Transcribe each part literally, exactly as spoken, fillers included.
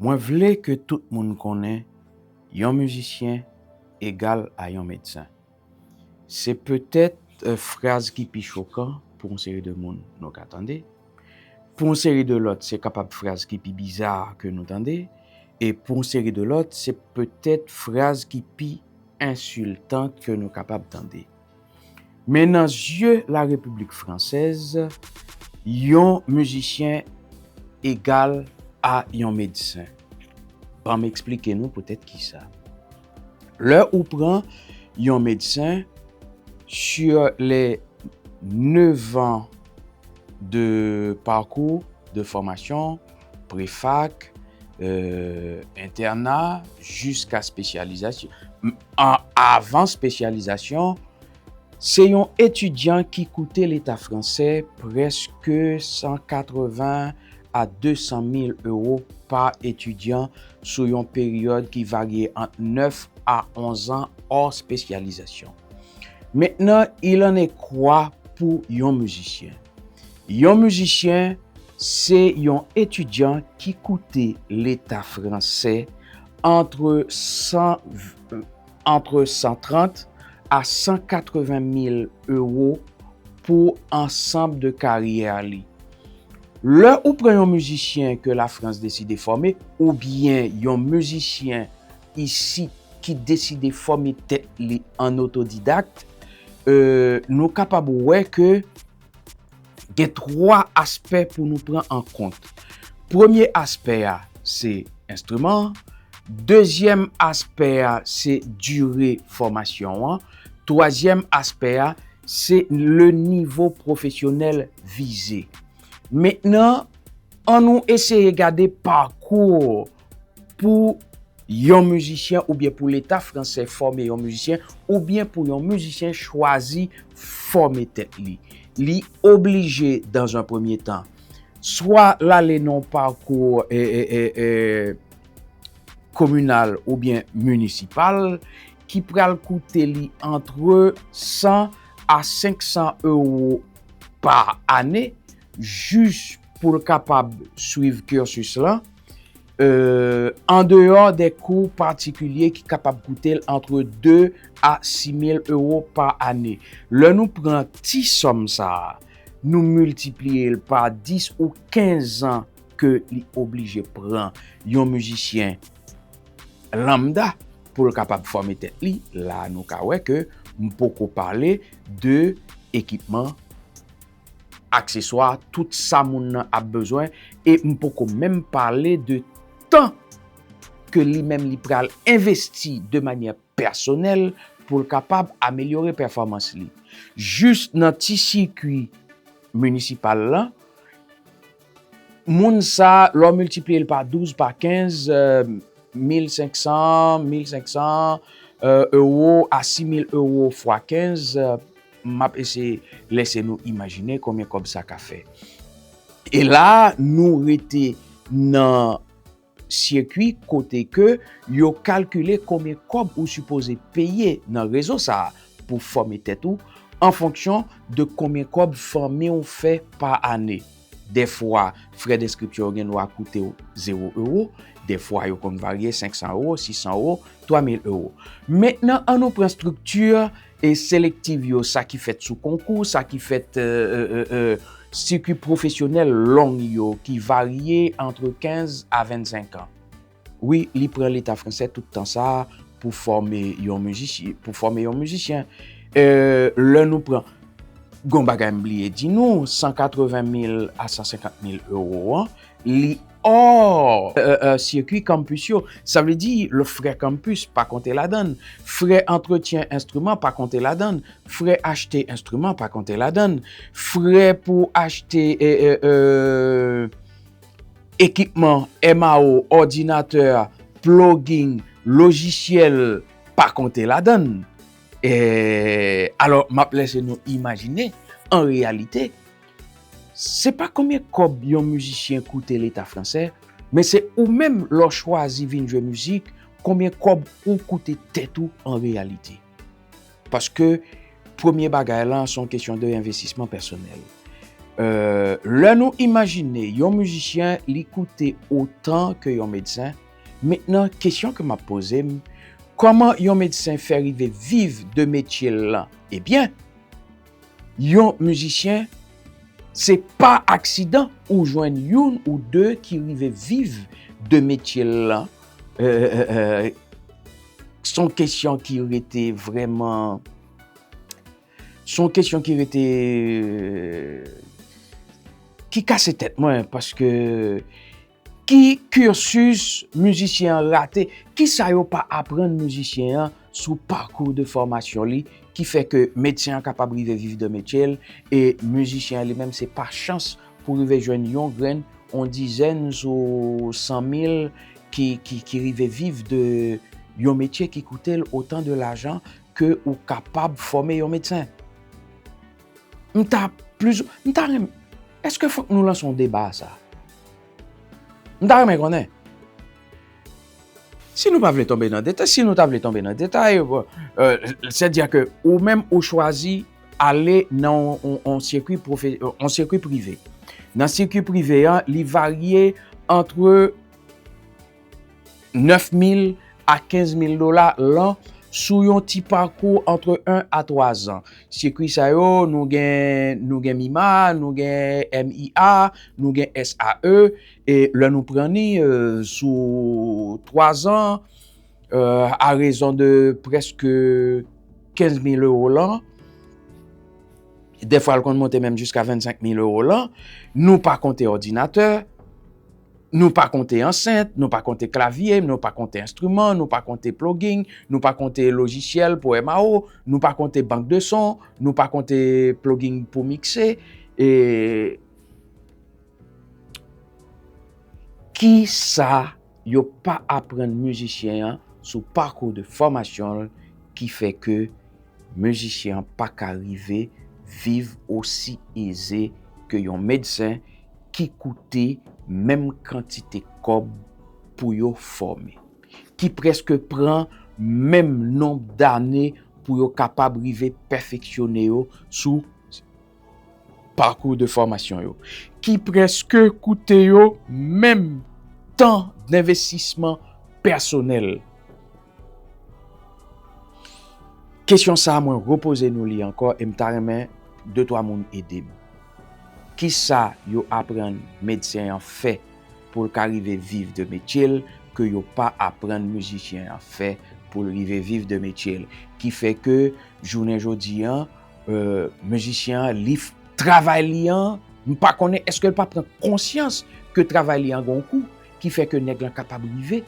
Mwen vle ke tout moun konnen yon mizisyen egal a yon medsen. Se petèt, eh, fraz ki pi chokan pou yon seri de moun nou ka tande. Pou yon seri de lòt, se kapab fraz ki pi biza ke nou tande. E pou yon seri de lòt, se petèt fraz ki pi ensiltan ke nou kapab tande. Men nan zye Larepiblik Fransèz, yon mizisyen egal a yon medsen. Ban m eksplike nou poutèt kisa. Lè ou pran yon medsen, sur les neuf ans de parcours de formation, prefak, euh, entèna, jiska espesyalizasyon, m- an- avan espesyalizasyon, se yon etidyan ki koute Leta fransè prèske san katreven a de san mil ewo pa etidyan sou yon peryòd ki varye ant nèf a onz an, hors spécialisation. Maintenant, il en est quoi pou yon mizisyen? Yon mizisyen, se yon etidyan ki koute Leta fransè antre san, antre san trant a san katreven mil ewo pou ansanm de karyè li. Lè ou pran yon mizisyen ke Lafrans deside fòme, oubyen yon mizisyen isit ki deside fòme tèt li an otodidak, euh, nou kapab wè ke gen twa aspè pou nou pran an kont. Premye aspè a, se enstriman. Dezyèm aspè a, se dire fòmasyon an. Twazyèm aspè a, se le nivo pwofesyonèl vize. Mentnan, ann nou eseye gade pakou pou yon mizisyen oubyen pou Leta fransè fòme yon mizisyen oubyen pou yon mizisyen chwazi fòme tèt li. Li oblije, dans un premier temps, swa l ale nan yon pakou, e, e, e, e, kominal oubyen minisipal ki pral koute li antre san a senk san ewo pa ane, jis pou l kapab swiv cursus lan, euh, an deyò de kou patikilye ki kapab koute l antre de a sis mil ewo pa ane. Lè nou pran ti sòm sa a, nou miltipliye l pa dis ou kenz an ke li oblije pran yon mizisyen lambda pou l kapab fòme tèt li, la nou ka wè ke m poko pale de ekipman, akseswa, tout sa moun nan ap bezwen, e m poko menm pale de tan ke li menm li pral envesti de manyè pèsonèl pou l kapab amelyore pèfòmans li. Jis nan ti sikwi minisipal lan, moun sa, lè w miltipliye l pa douz, pa kenz, euh, mil senk san, mil senk san, euh, ewo a sis mil ewo fwa kenz, euh, m ap eseye lese nou imajine konbyen kòb sa ka fè. E la, nou rete nan sikwi kote ke yo kalkile konbyen kòb ou sipoze peye nan rezo sa a pou fòme tèt ou an fonksyon de konbyen kòb fanmi w fè pa ane. Dèfwa, frè denskripsyon yo gen dwa koute w zewo ewo, dèfwa yo konn varye senk san ewo, sis san ewo, twa mil ewo. Mentnan, ann nou pran estrikti e selektiv yo, sa ki fèt sou konkou, sa ki fèt, euh, euh, euh, sikwi pwofesyonèl long yo ki varye antre kenz a vennsenk an. Wi, li pran Leta fransè tout tan sa a pou fòme yon mizisy-, pou fòme yon mizisyen. Euh, lè nou pran, gon bagay m bliye di nou, san katreven mil a san senkant mil ewo an, li hors, euh, euh, sikwi kanpis yo. Sa vle di, le frè kanpis pa konte ladann, frè antretyen enstriman pa konte ladann, frè achte enstriman pa konte ladann, frè pou achte, euh, euh, euh, ekipman, M A O, òdinatè, plugin, lojisyèl, pa konte ladann. E, alò, m ap lese nou imajine, an reyalite, se pa konbyen kòb yon mizisyen koute Leta fransè, men se ou menm, lè w chwazi vin jwe mizik, konbyen kòb ou koute tèt ou an reyalite. Paske premye bagay lan, se yon kesyon de envestisman pèsonèl. Euh, lè nou imajine yon mizisyen, li koute otan ke yon medsen, mentnan, kesyon ke m ap poze m, kòman yon medsen fè rive viv de metye l lan? Ebyen, yon mizisyen, se pa aksidan ou jwenn youn ou de ki rive viv de metye l lan. Euh, euh, euh, se yon kesyon ki rete vrèman, se yon kesyon ki rete, ki kase tèt mwen, paske ki cursus mizisyen an rate? Kisa yo pa aprann mizisyen an sou parcours de formation li, ki fè ke medsen an kapab rive viv de metye l, e mizisyen an li menm, se pa chans pou rive jwenn yon grenn, yon dizèn sou san mil ki, ki, ki rive viv de yon metye ki koute l otan de lajan ke ou kapab fòme yon medsen. M ta plis, m ta renmen, èske fòk nou lanse yon deba a sa? M ta renmen konnen. Si nou pa vle tonbe nan detay, si nou ta vle tonbe nan detay, bon, euh, sètadi ke ou menm ou chwazi ale nan yon, yon, yon sikwi pwofe-, yon sikwi prive. Nan sikwi prive an, li varye antre nèf mil a kenz mil dola lan sou yon ti pakou antre en a twa zan. Sikwi sa yo, nou gen, nou gen MIMA, nou gen MIA, nou gen SAE, e lè nou pran ni, euh, sou twa zan, euh, a rezon de prèske kenz mil ewo lan, dèfwa l konn monte menm jiska vennsenk mil ewo lan, nou pa konte òdinatè, nou pa konte ansent, nou pa konte klavye, nou pa konte enstriman, nou pa konte plugin, nou pa konte lojisyèl pou MAO, nou pa konte bank de son, nou pa konte plugin pou mikse. E kisa yo pa aprann mizisyen an sou parcours de formation l ki fè ke mizisyen an pa ka rive viv osi eze ke yon medsen ki koute menm kantite kòb pou yo fòme, ki prèske pran menm nonb dane pou yo kapab rive pèfeksyone yo sou parcours de formation yo, ki prèske koute yo menm tan denvestisman pèsonèl. Kesyon sa a, mwen repoze nou li ankò e m ta renmen de twa moun ede m. Kisa yo aprann medsen an fè pou l ka rive viv de metye l ke yo pa aprann mizisyen an fè pou l rive viv de metye l? Ki fè ke jounen jodi an, euh, mizisyen an, li f-, travay li an, m pa konnen èske l pa pran konsyans ke travay li an gon kou, ki fè ke nèg lan kapab rive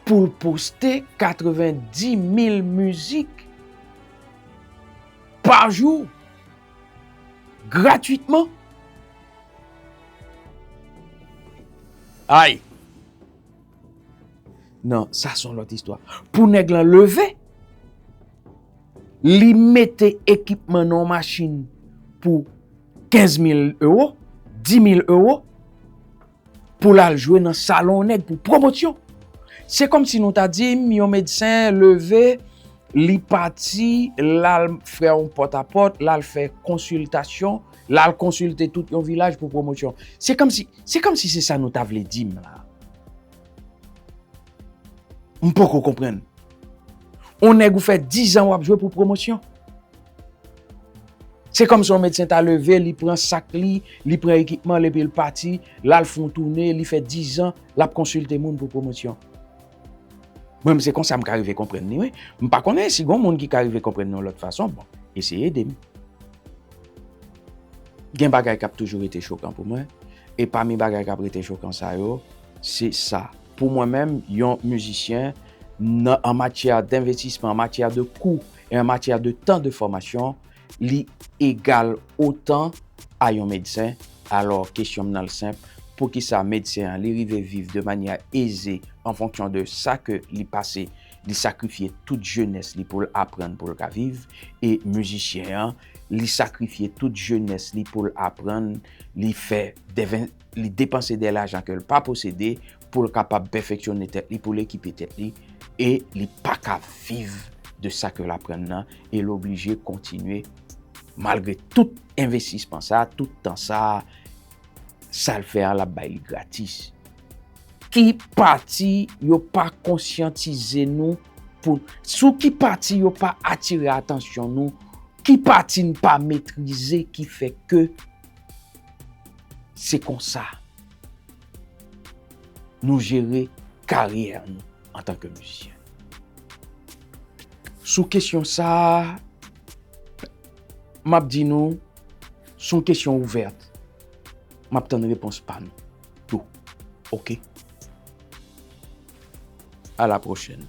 pou l poste katrevendis mil mizik pa jou, gratwitman. Ay! Non, sa se yon lòt istwa. Pou nèg lan leve, li mete ekipman nan yon machin pou kenz mil ewo, dis mil ewo, pou l al jwe nan salon nèg pou pwomosyon. Se kòmsi nou ta di m yon medsen leve, li pati, l al fè yon pòtapòt, l al fè konsiltasyon, l al konsilte tout yon vilaj pou pwomosyon. Se kòmsi, se kòmsi se sa nou ta vle di m la. M poko konprann. On nèg ou fè dizan w ap jwe pou pwomosyon. Se kòmsi yon medsen ta leve, li pran sak li, li pran ekipman l epi l pati, l al fè yon toune, li fè dizan, l ap konsilte moun pou pwomosyon. Mwen, se konsa m ka rive konprann li, wi. M pa konnen si gon moun ki ka rive konprann li yon lòt fason, bon, eseye ede m. Gen bagay k ap toujou rete chokan pou mwen, e pami bagay k ap rete chokan sa yo, se sa. Pou mwen menm, yon mizisyen, nan, an matyè denvestisman, an matyè de kou, e an matyè de tan de fòmasyon, li egal otan a yon medsen. Alò, kesyon m nan l senp, poukisa medsen an, li rive viv de manyè eze an fonksyon de sa ke li pase, li sakrifye tout jenès li pou l aprann pou l ka viv, e mizisyen an, li sakrifye tout jenès li pou l aprann, li fè deven-, li depanse de lajan ke l pa posede pou l kapab pèfeksyone tèt li, pou l ekipe tèt li, e li pa ka viv de sa ke l aprann nan, e l oblije kontinye Malgre tout envestisman sa, tout tan sa, sa l fè a, l ap bay li gratis. Ki pati yo pa konsyantize nou pou, sou ki pati yo pa atire atansyon nou, ki pati n pa metrize ki fè ke se konsa nou jere karyè nou antanke mizisyen? Sou kesyon sa a, m ap di nou, se yon kesyon ouvèt. M ap tann repons pa nou tou. Oke? A la pwochèn.